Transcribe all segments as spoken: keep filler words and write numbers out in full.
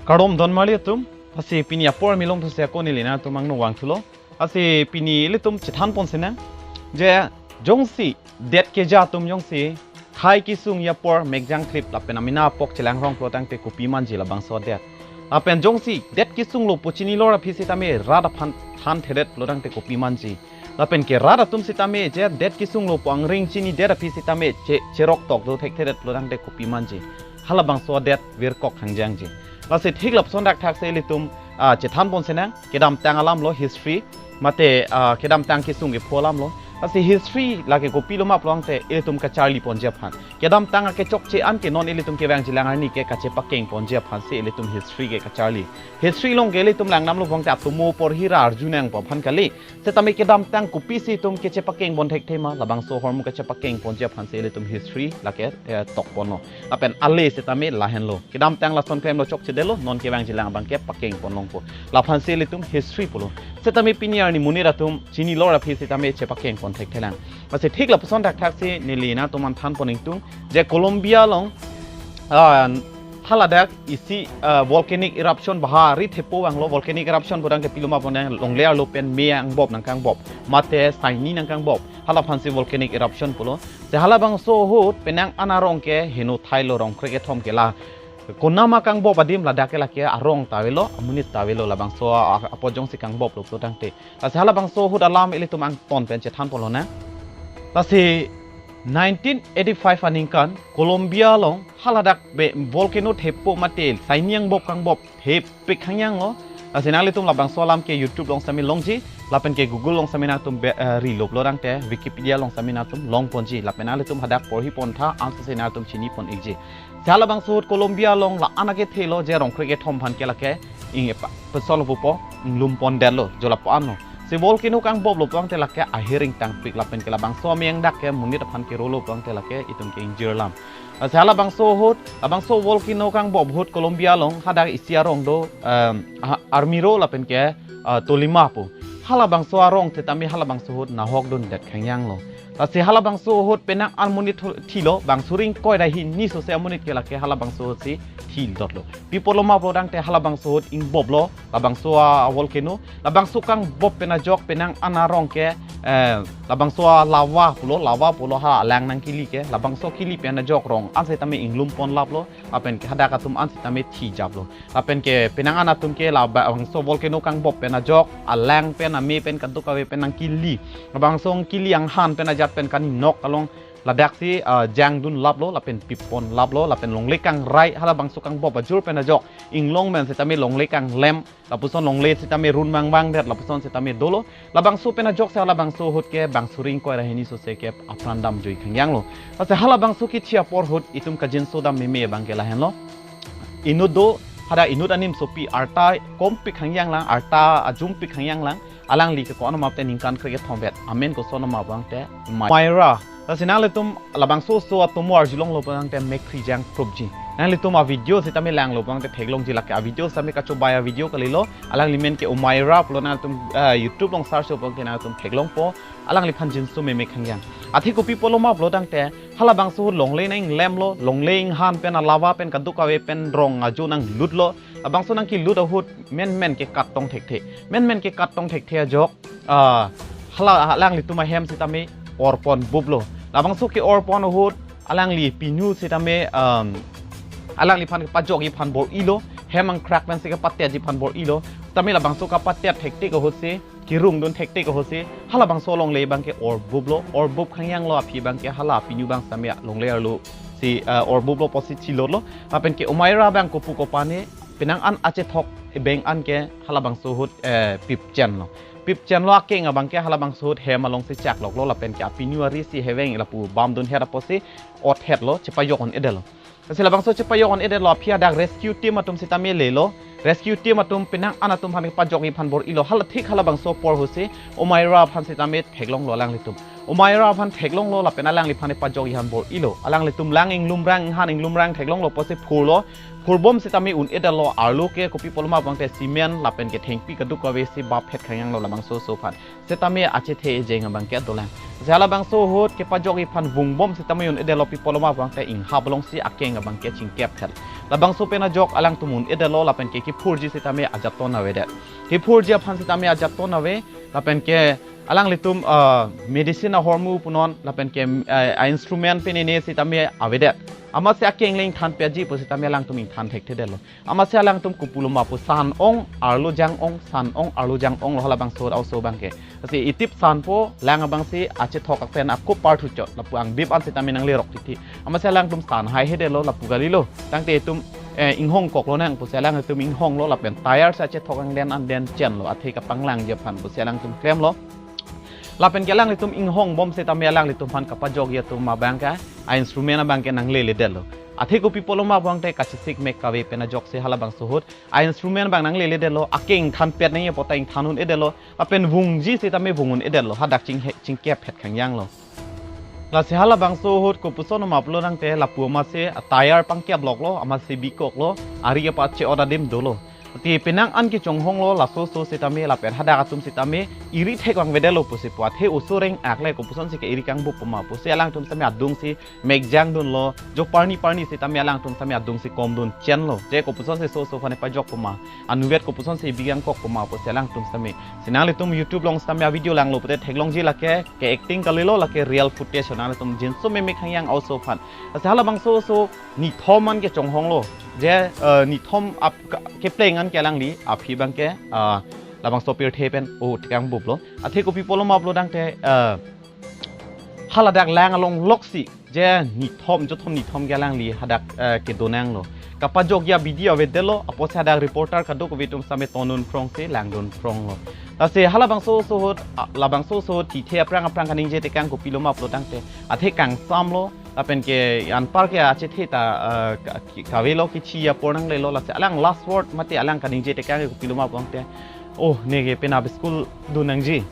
Kardom don marli atum, lasi pini apor milong thuse ako neli nangtum angno vangthulo. Lasi pini ilitum chethan pon sinang, je jongsi det keja atum jongsi thai kesung apor mekjang thrip lapen amena apok chelang rong pulo tangte kopi manji labangso det. Lapen jongsi det kesung lo pu chinilo aphi sitame rat aphan than thedet pulo tangte kopi manji. Lapen ke rat atum sitame je det kesung lo pu angring chinidet aphi sitame che, cherok tok do thekthedet pulo tangte kopi manji. Halabangso det virkok hangjangji. Lasi thik lapuson thakthak se ilitum, ah, chethan pon sinang, kedamtang alam lo history, mate, ah, kedamtang kesung kepho alam lo. Lasi history lake kopilo ma pulo tangte ilitum kacharli ponji aphan. Kedamtang akechokche an ke non ilitum kevangjilang arni ke kachepakeng ponji aphan si ilitum history ke kacharli. History along ke ilitum langdamlo pulo tangte atomo porhi ra arjunangpo aphan kali. Setame kedamtang kopisi itum kachepakeng pon thekthe ma, labangso ahormu kachepakeng ponji aphan si ilitum history lake, eh, tok ponlo. Lapen ale setame lahenlo. Kedamtang lason klemlo chokchedetlo, non kevangjilang abang ke pakeng pon longpo. Laphan si ilitum history pulo. Setame pini arni monit atum chinilo aphi sitame chepakeng pon thekthelang. Lasi thik lapuson thakthak si neli nangtum aphan than pon ingtung, je Colombia along, ah, haladak isi, ah, volcanic eruption bahari thepo vanglo, volcanic eruption pu tangte pilo ma pulo tangte longle arlo pen me angbop nangkangbop, mate saini nangkangbop, halaphan si volcanic eruption pulo. Si halabangso ahut penang an arong ke heno thailo, rong krekethom ke la konama kangbop adim ladak ke lake arong ta avelo, amonit ta avelo, labangso a, a, apot jongsi kangboplo pulo tangte. Lasi halabangso ahut alam ilitum angton pen chethan ponlonang. Lasi nineteen eighty-five aningkan Colombia along haladak be volcano thepo mate saini angbop kangbop thepik hangjanglo. Lasi nanglitum labangso alam ke YouTube along sitame longji, lapen ke Google along sitame nangtum be, eh, rilo pulo tangte, Wikipedia along sitame nangtum long ponji, lapen nanglitum hadak porhi pon tha, ansi si nangtum chini pon ikji. Si halabangso ahut Colombia along la-an akethelo je rong krekethom aphan ke lake ing epa, pesollo pupo, inglum pondetlo, jo lapu-an lo. Si volcano kangboplo pulo tangte lake ahiring tangpik lapen ke labangso ameng dak ke monit aphan kerolo pulo tangte lake itum ke ingjir alam. Si halabangso ahut, labangso volcano kangbop ahut Colombia along hadak isi arong do, em, ha, Armero lapen ke, ah, Tolima pu. Halabangso arong sitame halabangso ahut nahok dundet hangjanglo. Lasi halabangso ahut penang an monit tho, thilo, bangso ring koi ra hini sose amonit ke lake halabangso ahut si thidotlo. Pi apotlo ma pulo tangte halabangso ahut ingboplo labangso a volcano, labangso kangbop pen ajok penang an arong ke, eh, labangso a lava pulo, lava pulo ha alang nangkili ke, labangso kili pen ajok rong an sitame inglum ponlaplo, lapen ke hadak atum an sitame thijaplo. Lapen ke penang an atum ke labangso volcano kangbop pen ajok alang pen ame pen kadokave pen nangkili. Labangso kili anghan pen ajat pen kaninok along ladak si, ah, jangdunlaplo, lapen pip ponlaplo, lapen longle kangrai halabangso kangbop ajur pen ajok inglong men sitame longle kanglem, lapuson longle sitame run mangmangdet, lapuson sitame dolo. Labangso pen ajok si halabangso ahut ke bangso ring koi ra hini sose ke apran damjui hangjanglo. Lasi halabangso kithi apor ahut itum kajinso dam meme abang ke lahenlo. Inut do, hadak inut animsopi arta kompik hangjanglang, arta ajumpik hangjanglang. Alangli ke ko-an ma pulo tangte ningkan krekethom vet. Amen koson ma pulo tangte Omaira. Lasi nanglitum labangso oso atomo arjulonglo pulo tangte mekri jang prupji. Nanglitum a video sitame langlo pulo tangte theklongji, lake a video sitame kachobei a video kalilo. Alangli men ke Omaira pulo, nanglitum, ah, YouTube along search pulo tangte nanglitum theklongpo. Alangliphan jinso meme hangjang. Athe kopi apotlo ma pulo tangte halabangso ahut longle nanglemlo, longle inghan pen a lava pen kadokave pen rong ajo nanglutlo. Labangso nangkilut ahut menmen ke kat tong thekthe. Menmen ke kat tong thekthe ajok, ah, hala alanglitum ahem sitame orpon buplo. Labangso ke-orpon ahut alangli pinu sitame, um, alangliphan kepajokji aphan bor-ilo, hem angkrak pensi kepatetji aphan bor-ilo. Sitame labangso kapatet thektik ahut si, kerungdun thektik ahut si, halabangso longle abang ke orbuplo, orbup hangjanglo aphi abang ke hala pinu abang sitame longle arlo si, eh, orbuplo pusi chilotlo. Lapen ke Omaira abang kopu kopane, penang an achethok ebeng an ke halabangso ahut, eh, pipchenlo. Pipchenlo, akeng abang ke halabangso ahut hem along si chakloklo, lapen ke apinu ari si heveng lapu bamdunhet apotsi othetlo, chepajok-un-edetlo. Lasi labangso chepajok-un-edetlo aphi hadak rescue team atum sitame lelo. Rescue team atum penang an atum aphan kepajokji aphan bor-ilo. Hala thik halabangso apor ahut si Omaira aphan sitame theklonglo alanglitum. Omaira aphan theklonglo lapen alangliphan kepajokji aphan bor-ilo. Alanglitum lang inglumrang, inghan inglumrang theklonglo pusi phurlo. phurbom sitame un-edetlo, arlo ke kopi pulo ma pulote cement lapen ke thengpi kadokave si bap phet khangyanglo labangso oso aphan. Sitame achethe ejeng abangke dolang. Lasi halabangso ahut kepajokji aphan vungbom sitame un-edetlo, pi pulo ma pulote inghap alongsi akeng abangke chingkep thel. Labangso pen ajok alangtum un-edetlo lapen ke kiphurji sitame ajaton avedet. Kiphurji aphan sitame ajaton ave, lapen ke alanglitum, ah, medicine ahormu punon, lapen ke, ah, a instrument penene sitame avedet. Amatsi akeng le ingthan peji pu sitame alangtum ingthan thekthedetlo. Amatsi alangtum kopi pulo ma pu san ong arlo jang ong, san ong arlo jang onglo halabangso a-oso abangke. Lasi itip sanpo, lang abangsi achethok ak pen ako par thuchot, lapu angbip an sitame nanglerok titi. Amatsi alangtum san haihedetlo, lapu kalilo. Tangte itum, eh, inghong koklonang pusi alangtum inghonglo lapen tire si achethok angden anden chenlo, athe kapanglangji aphan pusi alangtum klemlo. Lapen ke alanglitum inghongbom sitame alanglitum aphan kepajokji atum abangke a instrument abangke nangleledetlo. Athe kopi pulo ma pulote kachesik mek kave pen ajoksi halabangso ahut a instrument abang nangleledetlo, akeng ingthan pet nangji pulote ingthan un-edetlo, lapen vungji sitame vung un-edetlo, hadak chinghe-, chingkep phet khangyanglo. Lasi halabangso ahut kopuson ma pulo tangte lapu amatsi a tire pangkeploklo, amatsi bikoklo, ari apa che-ot adim dolo. Ati penang an kechonghonglo laso oso sitame lapen hadak atum sitame iri thek vangvedetlo pusi pu, athe oso reng-ak le kopusonsi ke-iri kangbup pu ma pusi alangtum sitame adungsi mekjang dunlo, jo parni parni sitame alangtum sitame adungsi komdun chenlo. Je kopusonsi oso oso aphan pajok pu ma, anuvet kopusonsi bikangkok pu ma pusi alangtum sitame. Si nanglitum YouTube along sitame a video langlo pute theklongji lake ke-acting kalilo, lake real footage nanglitum jinso meme khangyang a-oso aphan. Lasi halabangso oso nithom an kechonghonglo. Je, eh, nithom ap ka-, kepleng an ke alangli aphi abangke, ah, labangso pirthe pen o thekangbuplo. Athe kopi pulo ma pulo tangte, eh, haladak lang along loksi je nithom, jothom nithom ke alangli hadak, eh, kedonanglo. Kapajokji abidi avedetlo, apotsi hadak reporter kadokave atum sitame tondun phrongsi langdun phronglo. Lasi halabangso oso ahut, ah, labangso oso ahut thithe aphrang aphrang kaningje tekang kopi pulo ma pulo tangte, athe kangsamlo, lapen ke anpar ke achethe ta, eh, ka-, ki-, kavelo, kichi apor nanglelo, lasi alang last word mate alang kaningje tekang kopi pulo ma pulo tangte, oh, neke penap school dun nangji.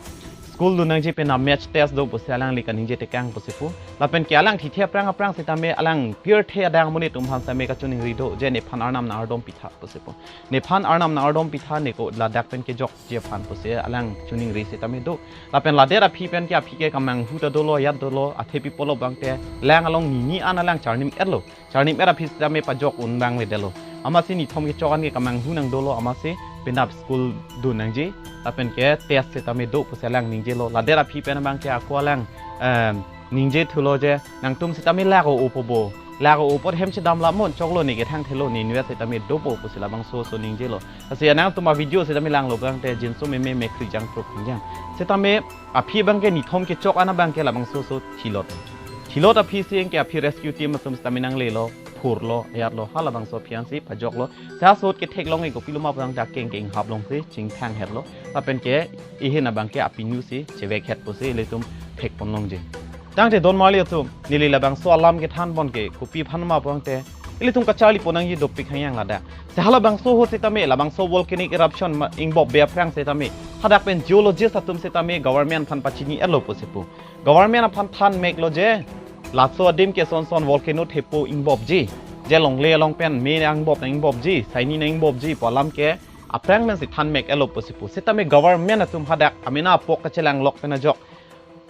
School dun nangji, penap match test do pusi alangli kaningje tekang pusi pu. Lapen ke alang thithe aphrang aphrang sitame alang pirthe adang amonit atum aphan sitame kachiningri do, je nephan Arnam nang-ardom pitha pusi pu. Nephan Arnam nang-ardom pitha, neko ladak pen kejokji aphan pusi alang chiningri sitame do. Lapen ladet aphi pen ke aphi ke kamanghu ta dolo, ajat dolo, athe pi pulo abangte lang along nini an alang charnim-etlo. Charnim-et aphi sitame pajok un vangvedetlo. Amatsi nithom kechok an ke kamanghu nang dolo, amatsi penap school dun nangji, lapen ke test sitame do pusi alang ningjelo. Ladet aphi pen abangke ako alang, em, ningje thulo je, nangtum sitame lak o-opo bo. Lak o-opo hem chedam lamon choklo, neke thangthelo, ne inutvet sitame dopo pusi labangso oso ningjelo. Lasi nangtum a video sitame langlo abangte jinso meme mekkri jangphruk khangjang. Sitame aphi abangke nithom kechok an abangke labangso oso thilot. Thilot aphi si anke aphi rescue team atum sitame nanglelo, phurlo, ajatlo, halabangso aphi ansi pajoklo. Sa sot ketheklong-e kopi pulo ma pulo tangte akeng ke inghap alongsi chingthang-etlo. Lapen ke ihin abangke apinu si chevek-et pusi ilitum thekponlongji. Tangte don marli atum, neli labangso alam kethanpon ke kopi aphan ma pulo tangte, ilitum kacharlipon nangji dopik khangjang ladak. Si halabangso ahut sitame, labangso volcanic eruption ma ingbop be aphrang sitame, hadak pen geologist atum sitame government aphan pachini-etlo pusi pu. Government aphan thanmeklo je, laso adim ke son son volcano thepo ingbopji, je longle along pen me nangbop nangbopji, saini nangbopji pu alam ke aphrang pensi thanmek-etlo pusi pu. Sitame government atum hadak amena apok kachelanglok pen ajok,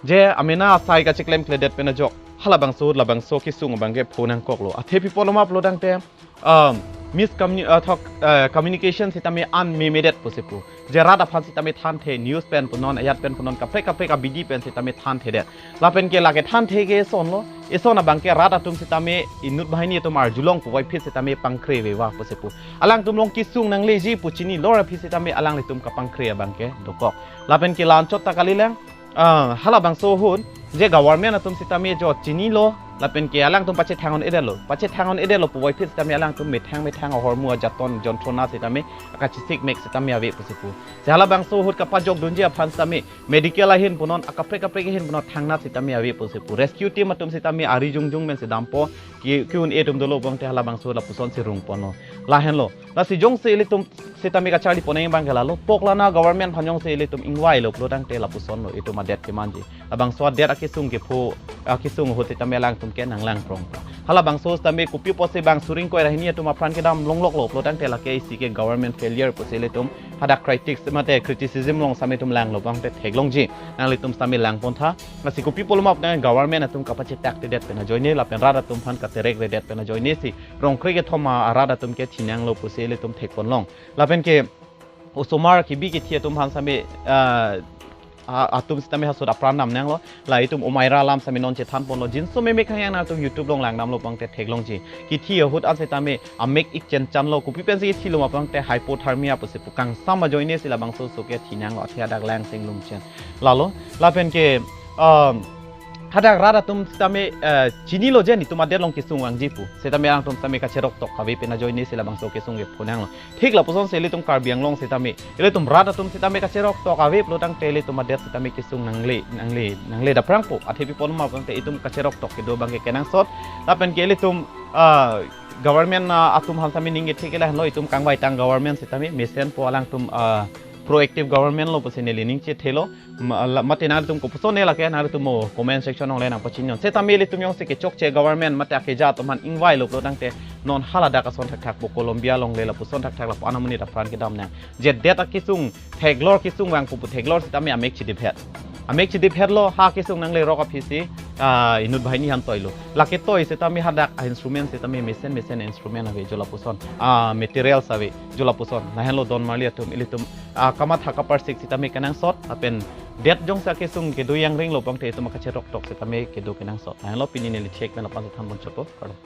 je amena asai kacheklemkledet pen ajok, halabangso ahut labangso kesung abangke pho nangkoklo. Athe pi pulo ma pulo tangte, um, miscommuni-, uh, thok, uh, communication sitame an memedet pusi pu. Je rat aphan sitame thanthe, news pen punon, ajat pen punon, kaprek kaprek abidi pen sitame thanthedet. Lapen ke lake thanthe ke esonlo, eson abangke rat atum sitame inut banghini atum arjulong puvoiphit sitame pangkre veva pusi pu. Alangtum along kesung nangleji pu chinilo aphi sitame alanglitum kapangkre abangke dokok. Lapen ke la-anchot ta kalilang, ah, halabangso ahut, je government atum sitame jo chinilo, lapen ke alangtum pachethang un-edetlo. Pachethang un-edetlo puvoiphit sitame alangtum methang methang ahormu ajaton jontrona sitame, akachesik mek sitame ave pusi pu. Si halabangso ahut kapajok dunji aphan sitame, medical ahin punon, akaprek kaprek ahin punon, thangnat sitame ave pusi pu. Rescue team atum sitame ari jongjong pensi dampo, ke, ke-un-e atum dolo abangte halabangso ahut lapusonsi rungponlo. Lahenlo. Lasi jongsi ilitum sitame kacharlipon nangji abangke lalo, poklana government aphan jongsi ilitum ingvailo pulo tangte lapusonlo itum adet kemanji. Labangso adet akesung kepho, akesung ahut sitame alangtum ke nanglang prong. Halabangso sitame kopi pusi bang suring koi ra hini atum apran kedam longloklo pulo tangte lake isi ke government failure pusi ilitum hadak critics mate criticism along sitame itum langlo tangte theklongji. Nanglitum sitame langpontha. Lasi kopi pulo ma pu tangte government atum kapachethakthedet pen ajoine lapen rat atum aphan katerekredet pen ajoine si rongkre kethom arat atum ke thinanglo pusi ilitum thekponlong. Lapen ke osomar kebi kethi atum aphan sitame, ah, a- atum sitame hasot apran damnanglo. La itum omaira alam sitame non chethanponlo. Jinso memek hangyang nangtum YouTube along langdamlo tangte theklongji. Kethi ahut an sitame amek ik chenchanlo. Kopi pensi kethilo ma pu tangte hypothermia pusi pu kangsam ajoine si labangso oso ke thinanglo. Athe hadak lang sing lum chen. Lalo, lapen ke, um, hadak rat atum sitame, eh, chinilo je netum adet along kesung vangji pu. Sitame alangtum sitame kacheroktok ave pen ajoine si labangso kesung ke phonanglo. Thik lapuson si ilitum Karbi Anglong sitame, ilitum rat atum sitame kacheroktok ave pulo tangte ilitum adet sitame kesung nangle, nangle, nangle daprangpo. Athe pi pulo ma pu tangte itum kacheroktok kedo abang ke kenangsot. Lapen ke ilitum, ah, government, ah, atum aphan sitame ning kethek ke lahenlo, itum kangvaitang government sitame mesenpo, alangtum, ah, proactive government lo pusi neli ning chethelo. Ma- la- mate nangtum kopuson ne lake nangtum mo comment section along le nangpachinidun. Sitame ilitum jongsi kechokche government mate akeja atum aphan ingvailo pulo tangte non haladak ason thakthak pu Colombia along le lapuson thakthak lapu anamonit apran kedamnang. Je det akesung theklor kesung vangpo pu theklor sitame amek chidiphet. Amek chidiphetlo, ha kesung nanglerok aphi si, ah, inut banghini aphan toilo. Lake toi sitame hadak a-instrument sitame mesen mesen instrument ave jo lapuson. Ah, materials ave jo lapuson. Lahenlo don marli atum ilitum, ah, kamatha kaparsik sitame kenangsot. Lapen det jongsi akesung kedo jangringlo tangte itum akacheroktok sitame kedo kenangsot. Lahenlo pini neli thek pen lapu-an si thanpon chotpo. Kardom.